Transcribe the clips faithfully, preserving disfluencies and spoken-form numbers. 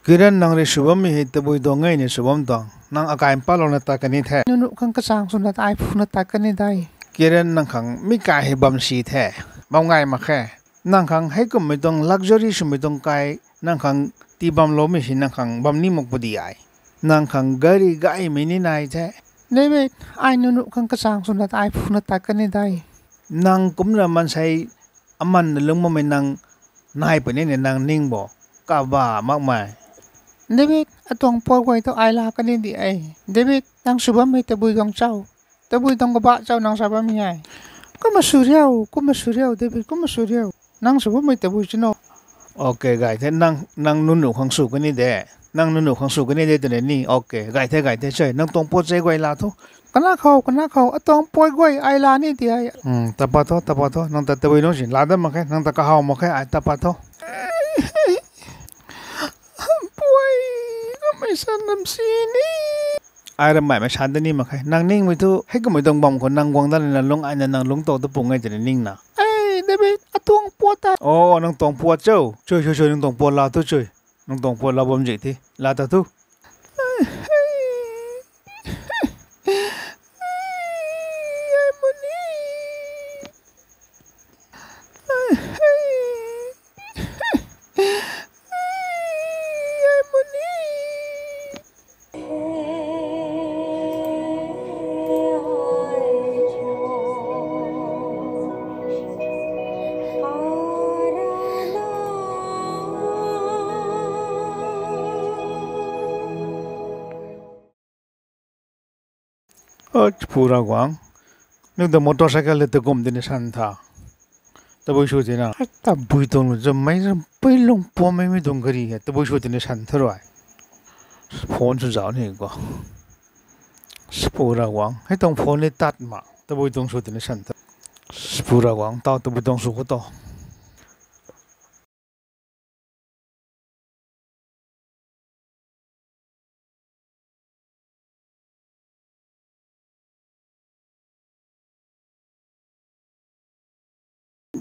Kiran, nang rui sw bammei hei tabui tuang nge ni sw bam tuang. Nang akai mpalouna tat kani the. Nunu khang kachang swna ai phuna tat kani dai. Kiran, nang khang mi kai hei bam si the. Bam gay mak khe. Nang khang hei kummei tuang luxury swmei tuang kai, nang khang tii bamloumei si nang khang bam ni mak pudi ai. Nang khang gari gaymei ni nai the. David, ai nunu khang kachang swna ai phuna tat kani dai. Nang kumna mansei aman na lung makmei nang nai puni ni nang ning bo. Kaba makmei. David, atuang puat guay tu ai la kani di e. David, nang sw bammei tabui tuang chau. Tabui tuang kaba chau nang sa bammei e. Kumna sw riu, kumna sw riu, David, kumna sw riu. Nang sw bammei tabui chino. Ok, gay the, nang, nang nunu khang sw kani de. Nang nunu khang sw kani de twna ni. Ok, gay the, gay the, chei. Nang tuang puat chei guay la thu. Kana khou, kana khou, atuang puat guay ai la ni di ai. Hmm, tat pat tho, tat pat tho. Nang ta tabui nung sin la dat mak khe, nang ta kahaw mak khe, ai tat pat tho. Puai, kamei san ram si ni. Ai ramhmei san da ni mak khe. Nang ningmei thu, hei kummei tuang bam khou nang guang dat lana lung aina nang lungc tow ta pung e twna ningna. Ei, David, atuang puat ta. Oh, nang tuang puat cho. Chui, chui, chui, nang tuang puat la thu chui. Nang tuang puat la bam zi thi. La ta thu. Ach, pura guang. Nung ta motorcycle le ta gum dina san tha. Tabui sw tina. Tabui tuang lu zam mei zam pui lung puammei mi tuang gari hei. Tabui sw tina san tha rui. Phone sw zau ni ko. Pura guang. Hei tuang phone le tat ma. Tabui tuang sw tina san tha. Pura guang. Tau tabui tuang sw ko to.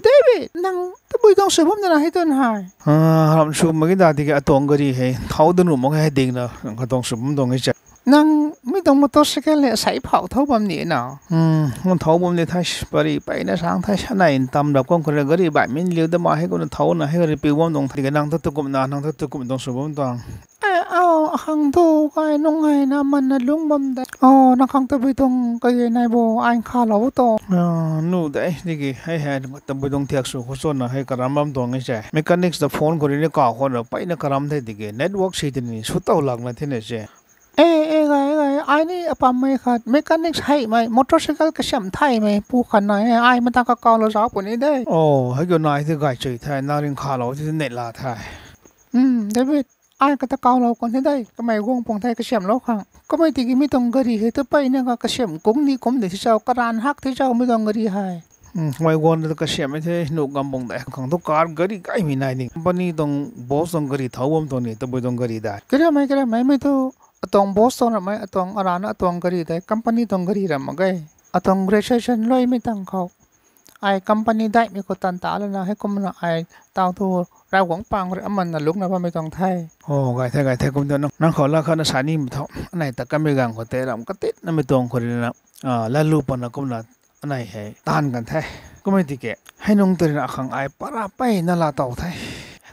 David, nang tabui tuang sw bam na hei tuan hei. Ah, ram sw mak ge da tiki atuang gari hei. Thau danu mak hei ding na, nang katuang sw bam tuang e che. Nang mi tuang motorcycle le sai phau thau bam ni na. Hmm, ngun thau bam ni thai, pari pai na sang thai, sanai tam rap kong khou gari bai min liu da ma hei kum na thau na hei gari piu bam tuang thai, nang ta tukum na, nang ta tukum tuang sw bam tuang. Eh, au, ahang tu kai nung ai na man na lung bam de. Oh, nang khang tabui tuang kai nai bo, ai kha lou to. Ah, nu de, tiki, hei hei, tabui tuang thiak sw khou chon na hei karam bam tuang e che. Mechanics ta phone khou ri ni kau khou na, pai na karam the tiki, network si tini, sw tau lak na thina che. Eh, eh, gay, gay, ai ni apammei khat, mechanics heimei, motorcycle kasiam thaymei, pu khat na, eh, ai mata kakau lou zau puni de. Oh, hei kiu nai the gay chui the, nang ring kha lou the, net la the. Hmm, David, ai kata kau lou kan the de, kamei guang pung the kasiam lou khang. Kamei tiki mi tuang gari hei tu pai na ka kasiam kung ni kum de si chau, karan hak the chau mi tuang gari hei. Hmm, kamei guang na tu kasiam e the, nu gam pung de, khang tu car gari gaymei nai ni. Company tuang boss tuang gari thau bam tuang ni, tabui tuang gari dai. Kira mei, kira mei, mei tu atuang boss tuang ramei, atuang arana atuang gari dai, company tuang gari ram mak ge. Atuang graduation luaimei tang khou. Ai company daihmei khou tan ta lana hei kumna ai tau tu Ravguangc pang rui aman na lungna bammei tuang the. Oh, gay the, gay the, kum tu nang, nang khou la khat na sa ni mei tho. Anei ta kamei ganv khou tei ram katit namei tuang khou rui na, ah, lalu pana kumna anei hei taanv kan the. Kummei tiki, hei nung tei rui na akhang ai para pey na la tow the.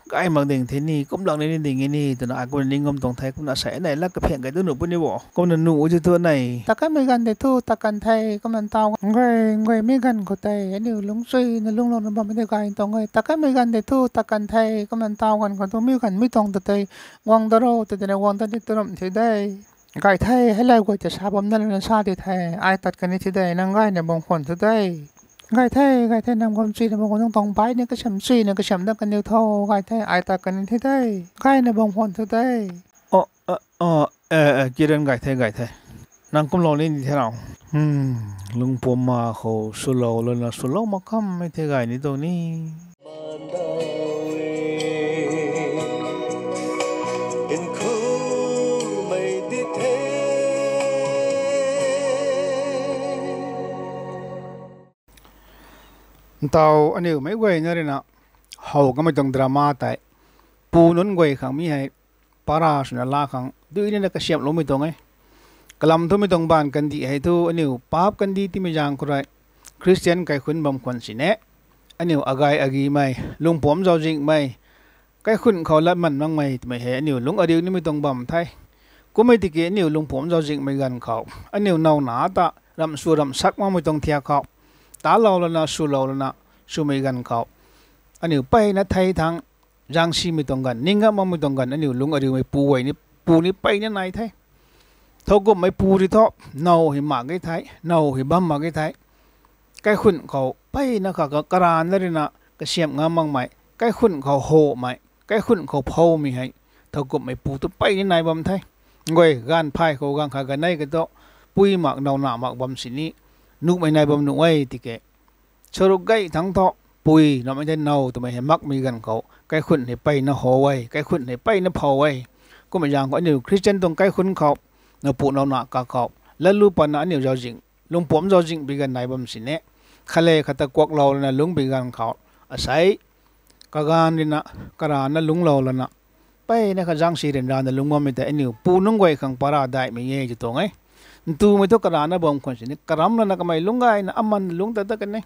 Gay mak ding the ni, kum lak ni ni ding e ni, twna ai kumna ning ngam tuang the, kumna sei anei la kaphiang kai tu nu puni bo. Kumna nu u ti tu anei. Ta kanmei ganv tei thu, ta kan the, kumna tau. Gay, gay mi ganv khou tei, aniu lungchui na lungclou na bammei tei gay tuang e. Ta kanmei ganv tei thu, ta kan the, kumna tau ganv khou tu mi ganv mi tuang ta tei, guang da ro, tei tei na guang da ni tu ram the de. Gay the, hei lai guay tei sa bam na lana sa di the, ai tat kani the de, nang gayna bam khwan thu de. Gay the, gay the, nang bam chuina bam khwan, nang tuang bike ni kasiam chuina kasiam dat kaniw tho, gay the, ai tat kani the de. Gayna bam khwan thu de. Oh, eh, oh, eh, eh, Kiran, gay the, gay the. Nang kumlou ni ni the nau. Hmm, lungpuam ma khou swlou lana swlou mak kham mei the gay ni tuang ni. Ntaw aniu meic guayna rui na how kamei tuang drama tei pu nunc guay khang mi hei para swna laa khang dui nina kasiamhloumei tuang e. Kalam thumei tuang baanv kandih hei thu aniu paap kandih tiimei zaeng khou rui Christian kaikhunc bam khwan sini, aniu agay agimei, lungpuamc zauczihmei, kaikhunc khou latman makmei twmei hei aniu lungc ariu nimei tuang bam the. Kummei tiki aniu lungpuamc zauczihmei ganv khou aniu nowna ta ramh sw ramh sak makmei tuang thiak khou talou lana swlou lana swmei ganv khou aniu mpeyna thei thangc zaengsimei tuang ganv, ning ngam makmei tuang ganv aniu lungc ariumei pu guay ni, pu ni mpeyna nai the. Thowkumhmei pu rui thu now hei mak ge the, now hei bam mak ge the. Kaikhunc khou mpeyna kha ka, karana ruina kasiamh ngam makmei, kaikhunc khou howmei, kaikhunc khou phowmei hei thowkumhmei pu tu mpeyna nai bam the. Guay ganv phay khou ganv khat ganei ka thu pui mak nowna mak bam sini nuhmei nai bam nuh e tiki saruk gay thangc thu pui namei the, now twmei hei makmei ganv khou kaikhunc hei mpeyna how e, kaikhunc hei mpeyna phow e. Kummei zaeng khou aniu Christian tuang kaikhunc khou, napu nowna kakhou latlu patna aniu zauczih, lungpuamc zauczihpui ganv nai bam sini, khat le khat ta kuaklou lana lungcpui ganv khou asei kaganv ruina karana lungclou lana mpeyna kha zaengsi ryanrana lungc bammei tei aniu pu nunc guay khang para daihmei e tw tuang e. Ntumei thu karana bam khwan sini karamc lana kamei lungc gayna amanna lungc ta ta kan e.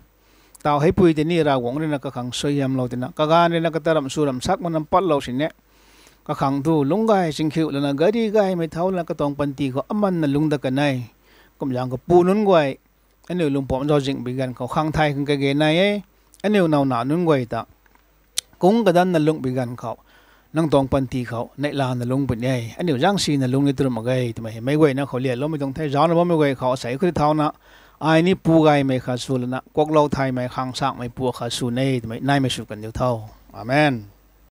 Taw heipui tei ni Ravguangc ruina kakhang suaihiamlou tina kaganv ruina kata ramh sw ramh sak mana patlou sini kakhang thu lungc gay chingkhiu lana gari gaymei thau lana katuang panty khou amanna lungc dat kan e. Kum zaeng khou pu nunc guay aniu lungpuamc zauczihpui ganv khou khang thay khang kage nai e. Aniu nowna nunc guay ta kung kadanna lungcpui ganv khou nang tuang panty khou neihlana lungc puni e. Aniu zaengsina lungc ni tw mak ge twmei hei meic guayna khou lianloumei tuang the. Zaucna bammei guay khou asei khou thauna ai ni pu gaymei khat sw lana kuaklou thaymei khang sakmei pu khat sw ne twmei naimei sw kan diu tho. Amen.